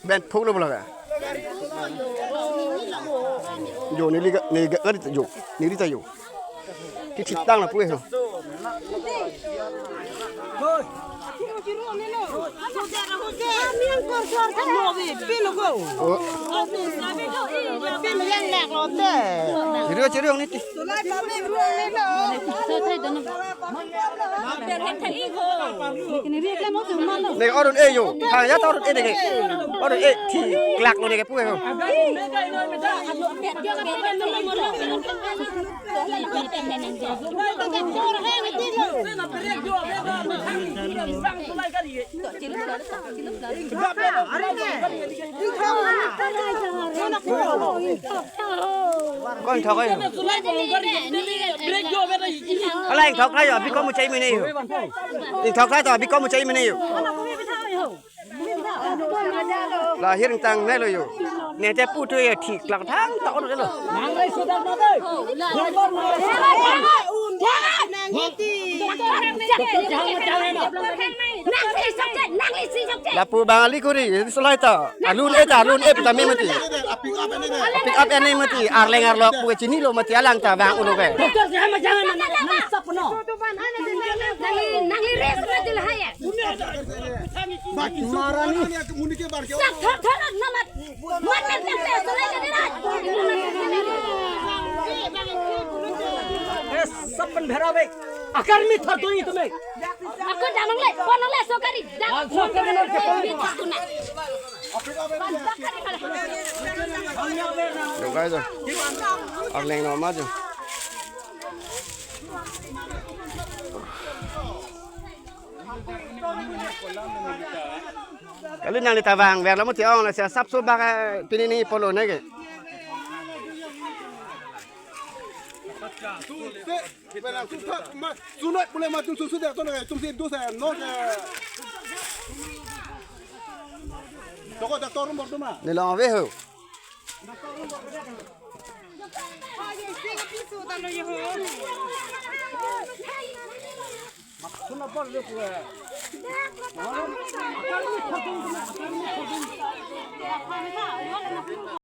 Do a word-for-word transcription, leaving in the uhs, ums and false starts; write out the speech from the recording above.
Ben phuk lo bola ka. Jo, neli ga, neli ga, gari ta jo. Neli ta jo. Thithitang lapu e ho. Oh. Chiri, chiri, ong niti. Ne orun e jo. Ha, ya ta orun e deke. Orun e thi klak lo deke pu e ho. Ko ingthok ai. Ala ingthok ai jo, bi ko muchai mene jo. Ingthok ai to, bi ko muchai mene jo. La hiring tang ne lo jo. Ne te pu tu e thi klak thang ta orun lo. Lapu Bangali kuri, solai ta. Alun e ta, alun e pita me mati. Pick up ene mati, arleng arlok pu chinilo mati alang ta bang ulo ke. Doctor, jangan, jangan, jangan, jangan, stop, no. Nangli, nangli rest mati lah ya. Marani. Stop, thor, thor, namat. One minute, namat, solai ka dira. ए, सब पन भेरा बे। अगर मी थर दो ही तुम्हें। Ako damang le, ponang le, sokari. Dam-, ah, sokari na, sokari. Dong kai jo. Arleng no ma jo. Kali nangli ta vang, ver lo mati ong la sia sapso bak, eh, pini ni polo ne ke. Sunai pule ma tum susu de to na tum si do sa no ke. Toko doctor room bor tu ma. Ne long ave ho.